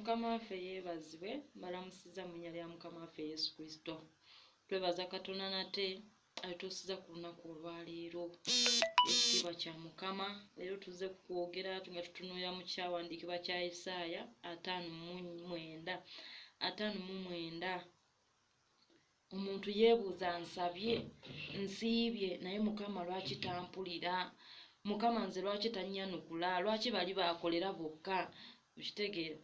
Mukama waffe yeebazibwe, mbalamusiza mu linnya lya Mukama waffe Yesu Kristo. Twebaza Katonda nate atuusiza ku lunaku olwaleero. Ekitiibwa kya Mukama. Leero tuzze kwogera nga tutunuulira mu kyawandiikibwa kya Isaaya 59. 59. Omuntu yeebuuza, nsabye, nsiibye, naye Mukama lwaki tampulira? Mukama nze lwaki tannyanukula? Lwaki bali baakolera bokka? Okitegeera?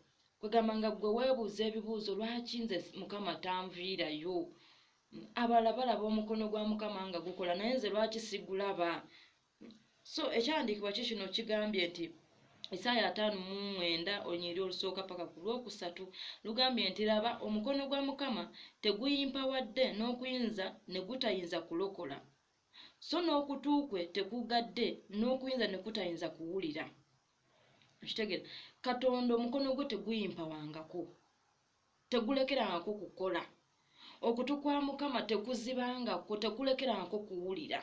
Kwegamba nga ggwe weebuuza ebibuuzo, lwaki nze Mukama tanviirayo? Abalala balaba omukono gwa Mukama nga gukola, naye nze lwaki sigulaba? So ekyawandiikibwa ki kino kigambye nti Isaaya 59 olunyiriri olusooka paka ku lwokusatu lugambye nti, laba, omukono gwa Mukama teguyimpawadde n'okuyinza ne gutayinza kulokola, so n'okutu kwe tekugadde n'okuyinza ne kutayinza kuwulira. Okitegeera? Katonda omukono gwe teguyimpawangako, tegulekerangako kukola. Okutu kwa Mukama tekuzibangako, tekulekerangako kuwulira.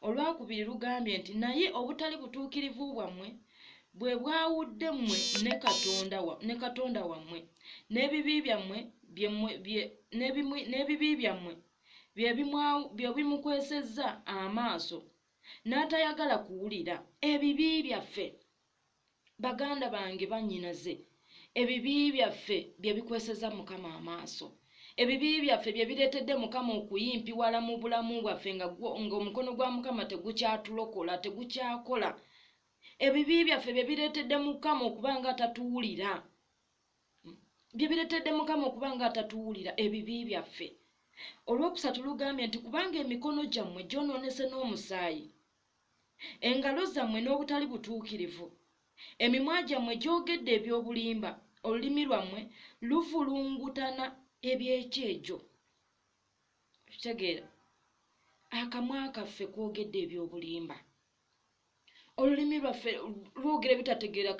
Olwakubiri lugambye nti, naye obutali butuukirivu bwammwe bwe bwawudde mmwe ne Katonda wammwe, n'ebibi byammwe n'ebibi byammwe bye bimukwesezza amaaso n'atayagala kuwulira. Ebibi byaffe, baganda bange, bannyinaze, ebibi byaffe bye bikwesezza Mukama amaaso. Ebibi byaffe bye bireetedde Mukama okuyimpiwala mu bulamu bwaffe, nga ng'omukono gwa Mukama tegukyatulokola, tegukyakola. Ebibi byaffe bye bireetedde Mukama okuba nga atatuwulira, bye bireetedde Mukama okuba nga atatuwulira, ebibi byaffe. Olwokusatu lugambye nti, kubanga emikono gyammwe gyonoonese n'omusaayi, engalo zammwe n'obutali butuukirivu, emimwa gyammwe gyogedde ebyobulimba, olulimi lwammwe luvulungutana ebyekyejo. Kitegeera, akamwa kaffe kwogedde ebyobulimba, olulimi lwaffe lwogera ebitategeera,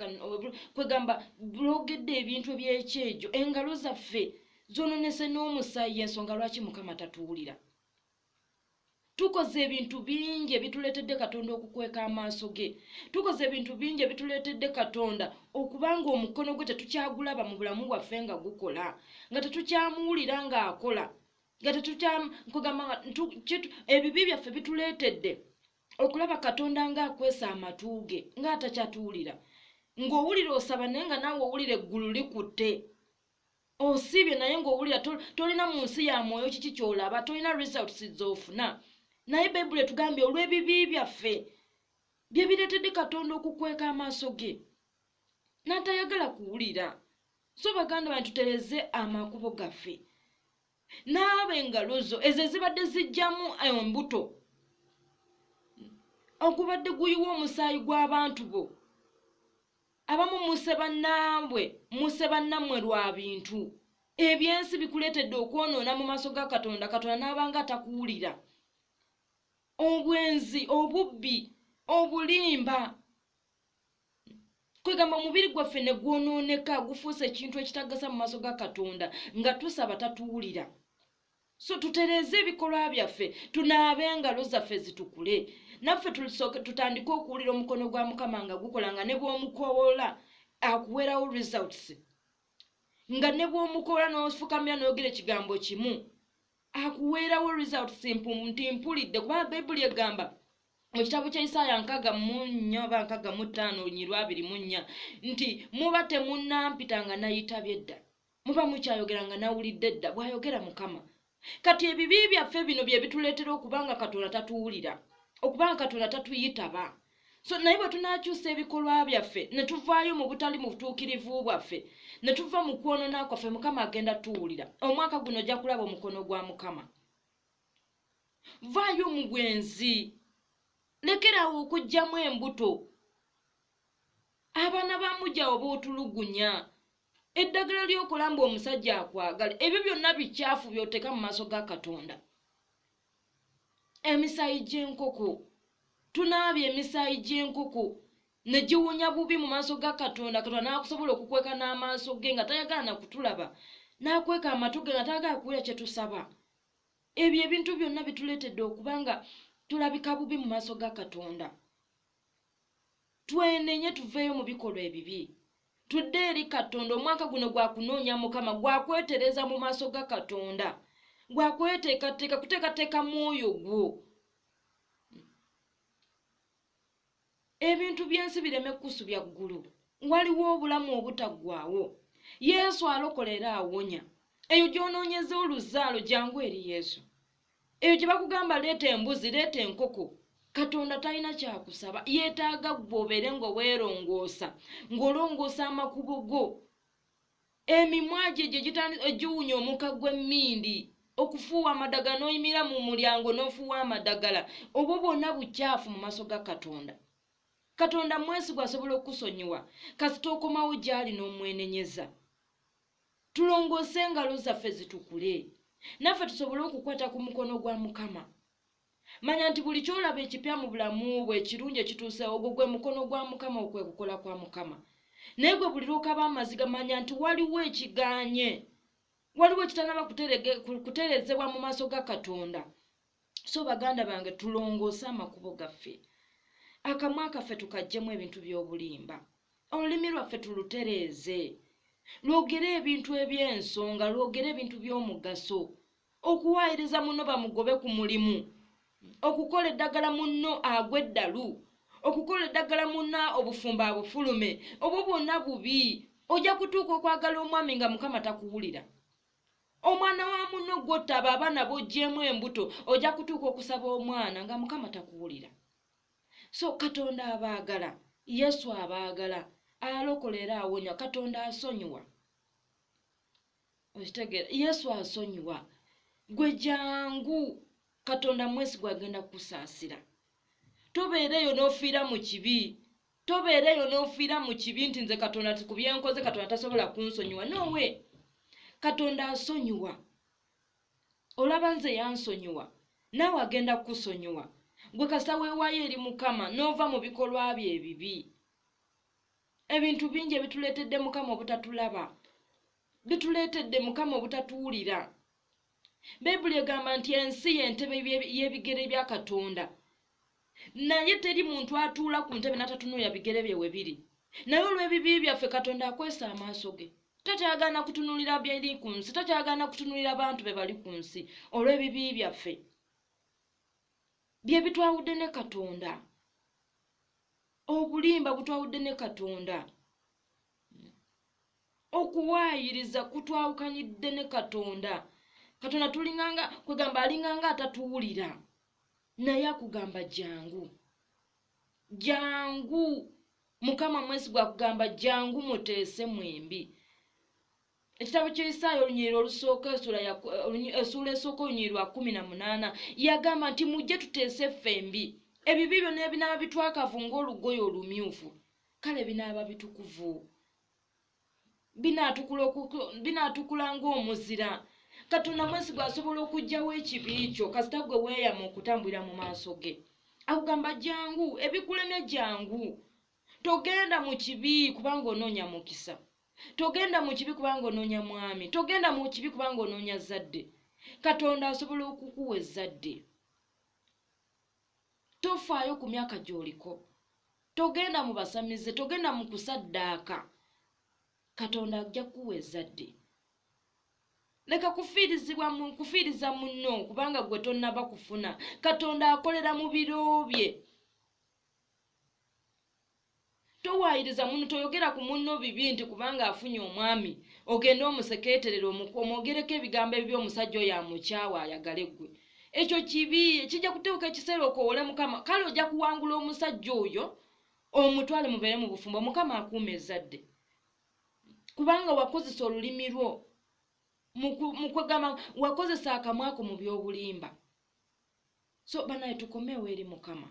kwegamba lwogedde ebintu ebyekyejo, engalo zaffe zononese n'omusaayi. Ensonga lwaki Mukama tatuwulira, tukoze ebintu bingi ebituleetedde Katonda okukweka amaaso ge. Tukoze ebintu bingi ebituleetedde Katonda okubanga omukono gwe tetukyagulaba mu bulamu bwaffe nga gukola, nga tetukyamuwulira ng'akola, nga tetukyakwegamba nga ebibi byaffe bituleetedde okulaba Katonda ng'akwesa amatu ge, ng'atakyatuwulira, ng'owulira osaba naye nga naawe owulira eggulu likutte. Osiibye naye ng'owulira tolina mu nsi ya mwoyo kiki ky'olaba, tolina results z'ofuna. Naye Bayibuli etugambye olw'ebibi byaffe bye bireetedde Katonda okukweka amaaso ge n'atayagala kuwulira. So baganda bange, tutereze amakubo gaffe. Naaba engalo zo ezo ezibadde zijjamu embuto, ogubadde guyiwa omusaayi gw'abantu bo. Abamu muse bannaabwe, muse bannammwe lwa bintu ebyensi, bikuleetedde okwonoona mu maaso ga Katonda, Katonda n'abanga atakuwulira. Obwenzi, obubbi, obulimba, kwegamba omubiri gwaffe ne gwonooneka, gufuuse ekintu ekitagasa mu maaso ga Katonda, nga tusaba tatuwulira. So tutereeze ebikolwa byaffe, tunaabe engalo zaffe zitukule, naffe tusooke tutandike okuwulira omukono gwa Mukama nga gukola, nga ne bw'omukowoola akuweerawo results, nga ne bw'omukowoola n'ofukamira n'oyogera ekigambo kimu akuweerawo results nti mpulidde. Kubanga Bayibuli egamba mu kitabo kya Isaaya 64 oba 65 olunyiriri lwa 24 nti, muba temunnampita nga nayitabye dda, muba mukyayogera nga nawulidde dda, bw'ayogera Mukama. Kati ebibi byaffe bino bye bituleetera okuba nga Katonda tatuwulira, okuba nga Katonda tatuyitaba. So naye bwe tunaakyusa ebikolwa byaffe ne tuvaayo mu butali mu butuukirivu bwaffe, ne tuva mu kwonoona kwaffe, Mukama agenda tuwulira. Omwaka guno ojja kulaba omukono gwa Mukama. Vaayo mu bwenzi, lekerawo okuggyamu embuto, abaana ba mujjawo bootulugunya, eddagala ly'okola mbu omusajja akwagala, ebyo byonna bikyafu by'oteeka mu maaso ga Katonda. Emisaayi gy'enkoko, tunaabye emisaayi gy'enkoko ne giwunya bubi mu maaso ga Katonda. Katonda n'akusobola okukweka n'amaaso ge nga tayagala na kutulaba, n'akweka amatu ge nga tayagala kuwulira kye tusaba. Ebyo ebintu byonna bituleetedde okuba nga tulabika bubi mu maaso ga Katonda. Twenenye, tuveeyo mu bikolwa ebibi. Tudde eri Katonda. Omwaka guno gwa kunoonya Mukama, gwa kwetereza mu maaso ga Katonda, gwa kweteekateeka, kuteekateeka mwoyo gwo. Ebintu by'ensi bireme kukusubya ggulu. Waliwo obulamu obutaggwaawo. Yesu alokola era awonya. Eyo gy'onoonyeza oluzaalo, jangu eri Yesu. Eyo gye bakugamba leeta embuzi, leeta enkoko, Katonda talina kyakusaba. Yeetaaga ggwe obeere nga weerongoosa, ng'olongoosa amakubo go. Emimwa gye gye egiwunya omukka gw'emmindi, okufuuwa amadagala n'oyimira mu mulyango n'ofuuwa amadagala, obwo bwonna bukyafu mu maaso ga Katonda. Katonda mwesigwa, asobola okukusonyiwa kasita okomawo gy'ali n'omwenenyeza. Tulongoose engalo zaffe zitukule, naffe tusobole okukwata ku mukono gwa Mukama. Manya nti buli ky'olaba ekipya mu bulamu bwe, ekirungi ekituuseewo, ogwo gwe mukono gwa Mukama, okwe kukola kwa Mukama. Naye gwe buli lw'okaba amaziga, manya nti waliwo ekigaanye, waliwo ekitanaba kuterezebwa mu maaso ga Katonda. So baganda bange, tulongoose amakubo gaffe, akamwa kaffe tukaggyemu ebintu by'obulimba, olulimi lwaffe tulutereeze, lwogere ebintu eby'ensonga, lwogere ebintu by'omugaso. Okuwaayiriza munno bamugobe ku mulimu, okukola eddagala munno agwe eddalu, okukola eddagala munno obufumbo abufulume, obwo bwonna bubi. Ojja kutuuka okwagala omwami nga Mukama takuwulira. Omwana wa munno gw'ottaba abaana b'oggyemu embuto, ojja kutuuka okusaba omwana nga Mukama takuwulira. So Katonda abaagala, Yesu abaagala, alokola era awonya. Katonda asonyiwa. Okitegeera? Yesu asonyiwa. Gwe jangu, Katonda mwesigwa, agenda kukusaasira. Tobeereeyo n'ofiira mu kibi. Tobeereeyo n'ofiira mu kibi nti nze Katonda ku byenkoze Katonda tasobola kunsonyiwa. Nowe, Katonda asonyiwa. Olaba nze yansonyiwa, naawe agenda kukusonyiwa. Gwe kasita weewaayo eri Mukama n'ova mu bikolwa bye ebibi. Ebintu bingi ebituleetedde Mukama obutatulaba, bituleetedde Mukama obutatuwulira. Bayibuli egamba nti ensi y'entebe y'ebigere bya Katonda, naye teri muntu atuula ku ntebe n'atatunuulira bigere bye we biri. Naye olw'ebibi byaffe Katonda akwesa amaaso ge, takyagaana kutunuulira byeri ku nsi, takyagaana kutunuulira bantu be bali ku nsi olw'ebibi byaffe bye bitwawudde ne Katonda. Obulimba butwawudde ne Katonda. Okuwaayiriza kutwawukanyidde ne Katonda. Katonda tulinganga kwegamba alinganga atatuwulira, naye akugamba jangu, jangu. Mukama mwesigwa akugamba jangu muteese mwembi. Ekitabo kya Isaaya olunyiriri olusooka, essuula esooka olunyiriri lwa 18, yagamba nti mujje tuteese ffembi, ebibi byonna ebinaaba bitwakavu ng'olugoye olumyufu, kale binaaba bitukuvu, binaatukula ng'omuzira. Katonda mwesigwa asobola okuggyawo ekibi kyo kasita gwe weeyama okutambulira mu maaso ge. Akugamba jangu, ebikulemye jangu. Togenda mu kibi kubanga onoonya mukisa, togenda mu kibi kubanga onoonya mwami, togenda mu kibi kubanga onoonya zzadde. Katonda asobola okukuwa ezzadde. Tofaayo ku myaka gy'oliko, togenda mu basamize, togenda mu kusaddaaka. Katonda ajja kukuwa ezzadde. Leka kufiiriza munno kubanga gwe tonnaba kufuna. Katonda akolera mu biro bye. Towaayiriza munno, toyogera ku munno bibi nti kubanga afunye omwami ogende omusekeeterere, omwogereko ebigambo ebibi, omusajja oyo amukyawe ayagale ggwe. Ekyo kibi, kijja kutuuka ekiseera okoowole Mukama. Kale ojja kuwangula omusajja oyo omutwale mubeere mu bufumbo. Mukama akuuma ezzadde kubanga wakozesa olulimi lwo mu kwegamba, wakozesa akamwa ko mu by'obulimba. So banaye tukomewo eri Mukama.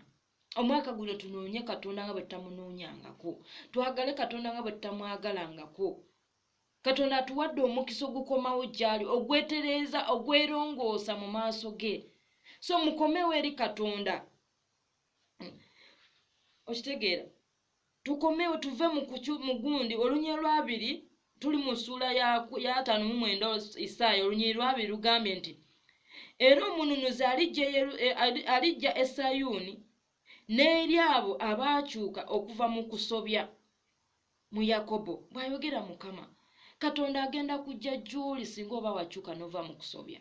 Omwaka guno tunoonye Katonda nga bwe tutamunoonyangako, twagale Katonda nga bwe tutamwagalangako. Katonda atuwadde omukisa ogukomawo gy'ali, ogwetereeza, ogwerongoosa mu maaso ge. So mukomewo eri Katonda. Okitegeera? Tukomewo, tuve mu gundi. Olunyiriri lwabiri, tuli mu ssuula ya 59 Isaaya, olunyiriri lwabiri lugambye nti era omununuzi alijja e Sayuuni n'eri abo abaakyuka okuva mu kusobya. mu Yakobo, bw'ayogera Mukama. Katonda agenda kujja gy'oli singa oba wakyuka n'ova mu kusobya,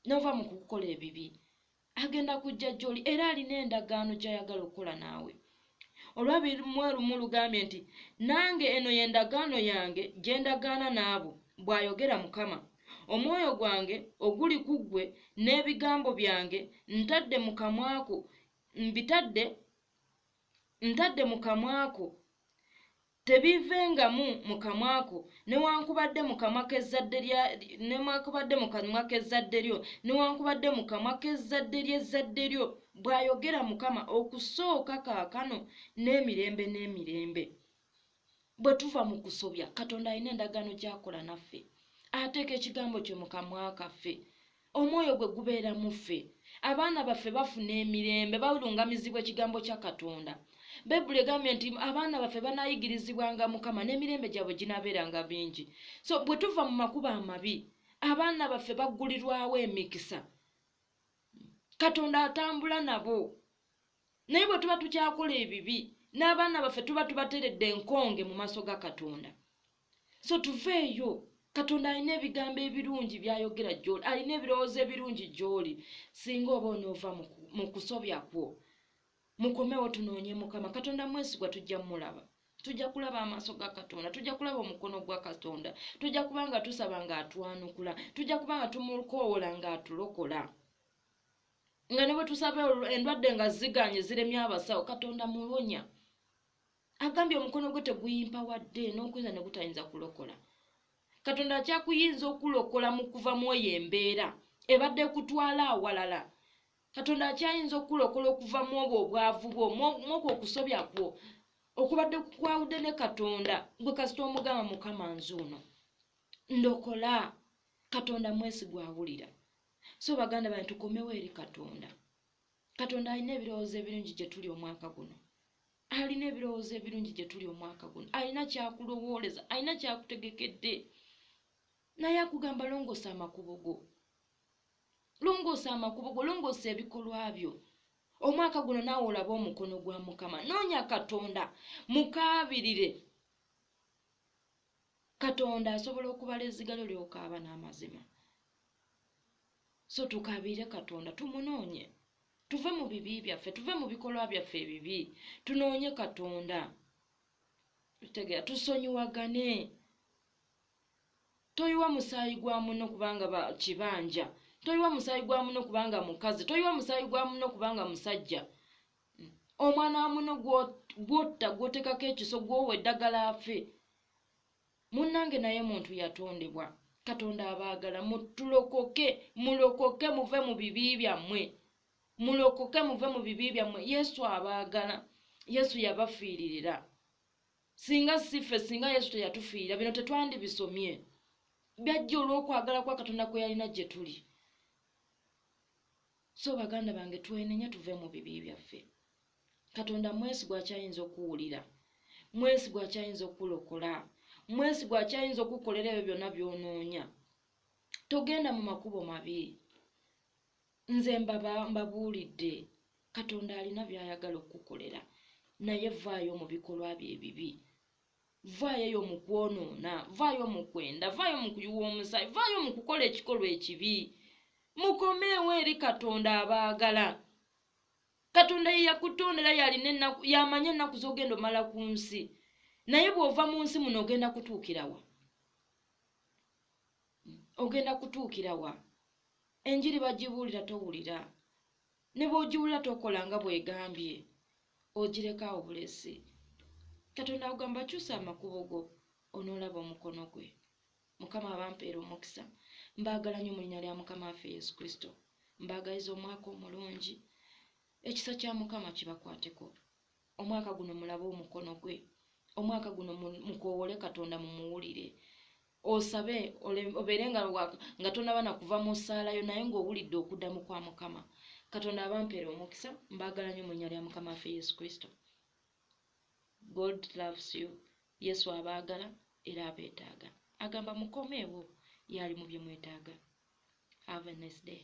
n'ova mu kukola ebibi. Agenda kujja gy'oli era alina endagaano gy'ayagala okukola naawe. Olwabiri mu lugambye nti, "Nange eno y'endagaano yange gye ndagaana n'abo, bw'ayogera Mukama. Omwoyo gwange oguli ku ggwe n'ebigambo byange ntadde mu kamwako, mbitadde, ntadde mu kamwako, tebivengamu mu kamwako, newankubadde mu kamwa k'ezzadde lya, newankubadde mu kamwa k'ezzadde lyo, newankubadde mu kamwa k'ezzadde ly'ezzadde lyo, bw'ayogera Mukama, okusooka kaakano n'emirembe n'emirembe." Bwe tuva mu kusobya, Katonda alina endagaano gy'akola naffe. Ateeka ekigambo kye mu kamwa kaffe, omwoyo gwe gubeera mu ffe, abaana baffe bafuna emirembe, balungamizibwa ekigambo kya Katonda. Bayibuli egambye nti abaana baffe banaayigirizibwanga Mukama, n'emirembe gyabwe ginaabeeranga bingi. So bwe tuva mu makubo amabi, abaana baffe baggulirwawo emikisa, Katonda atambula nabo. Naye bwe tuba tukyakola ebibi, n'abaana baffe tuba tubateredde enkonge mu maaso ga Katonda. So tuveeyo. Katonda alina ebigambo ebirungi byayogera gy'oli, alina ebirowoozo ebirungi gy'oli singa oba onoova mu kusobya kwo. Mukomewo, tunoonye Mukama. Katonda mwesigwa, tujja mulaba, tujja kulaba amaaso ga Katonda, tujja kulaba omukono gwa Katonda, tujja kuba nga tusaba ng'atwanukula, tujja kuba nga tumukoowola ng'atulokola, nga ne bwe tusaba endwadde nga ziganye, ziremye abasawo, Katonda muwonya. Agambye omukono gwe teguyimpawadde n'okuyinza ne gutayinza kulokola. Katonda akyakuyinza okulokola mu kuva mu eyo embeera ebadde kutwala awalala. Katonda akyayinza okulokola okuva mu obwo obwavu bwo, mwokwo okusobya kwo okubadde kukwawudde ne Katonda. Gwe kasita omugamba, "Mukama, nzuuno, ndokola," Katonda mwesigwa, awulira. So baganda bange, tukomewo eri Katonda. Katonda alina ebirowoozo ebirungi gye tuli omwaka guno, alina ebirowoozo ebirungi gye tuli omwaka guno. Alina kyakulowooleza, alina kyakutegekedde, naye akugamba, "Longoosa amakubo go, longoosa amakubo go, longoosa ebikolwa byo. Omwaka guno naawe olabe omukono gwa Mukama." Noonya Katonda, mukaabirire. Katonda asobola okubala ezzigalo lyokaaba n'amazima. So tukaabirire Katonda, tumunoonye, tuve mu bibi byaffe, tuve mu bikolwa byaffe ebibi, tunoonye Katonda. Tutegeera, tusonyiwagane. Toyiwa musaayi gwa munno kubanga kibanja, toyiwa musaayi gwa munno kubanga mukazi, toyiwa musaayi gwa munno kubanga musajja. Omwana wa munno gwotta, gwoteekako ekiso, gwowa eddagala afe, munnange naye muntu yatondebwa. Katonda abaagala. Mutulokoke, mulokoke, muve mu bibi byammwe, mulokoke, muve mu bibi byammwe. Yesu abaagala, Yesu yabafiiririra. Singa siffe, singa Yesu teyatufiirira, bino tetwandibisomye. Byajja olw'okwagala kwa Katonda kwe yalina gye tuli. So baganda bange, twenenye, tuve mu bibi byaffe. Katonda mwesigwa, akyayinza okuwulira, mwesigwa, akyayinza okulokola, mwesigwa, akyayinza okukolera ebyo byonna by'onoonya. Togenda mu makubo mabi. Nze mbabuulidde, Katonda alina by'ayagala okukukolera, naye vaayo mu bikolwa bye ebibi, vaayo eyo mu kwonoona, vaayo mu kwenda, vaayo mu kuyiwa omusaayi, vaayo mu kukola ekikolwa ekibi. Mukomeewo eri Katonda abaagala. Katonda ye yakutondera, yalina ennaku, yamanyi ennaku z'ogenda omala ku nsi. Naye bw'ova mu nsi muno, ogenda kutuukirawa? Ogenda kutuukirawa? Enjiri bagibuulira, towulira. Ne bw'ogiwulira, tokola nga bw'egambye, ogireka awo bulesi. Katonda akugamba, "Kyusa amakubo go, onoolaba omukono gwe." Mukama abampeera omukisa. Mbaagala nnyo mu linnya lya Mukama waffe Yesu Kristo. Mbaagaliza omwaka omulungi. Ekisa kya Mukama kibakwateko omwaka guno, mulabe omukono gwe omwaka guno. Mukoowole Katonda, mumuwulire. Osabe, obeere nga tonaba nakuva mu ssaalayo, naye ng'owulidde okuddamu kwa Mukama. Katonda abampeera omukisa. Mbaagala nnyo mu linnya lya Mukama waffe Yesu Kristo. God loves you. Yesu abaagala era abeetaaga. Agamba mukomeewo, yali mu bye mwetaaga. Have a nice day.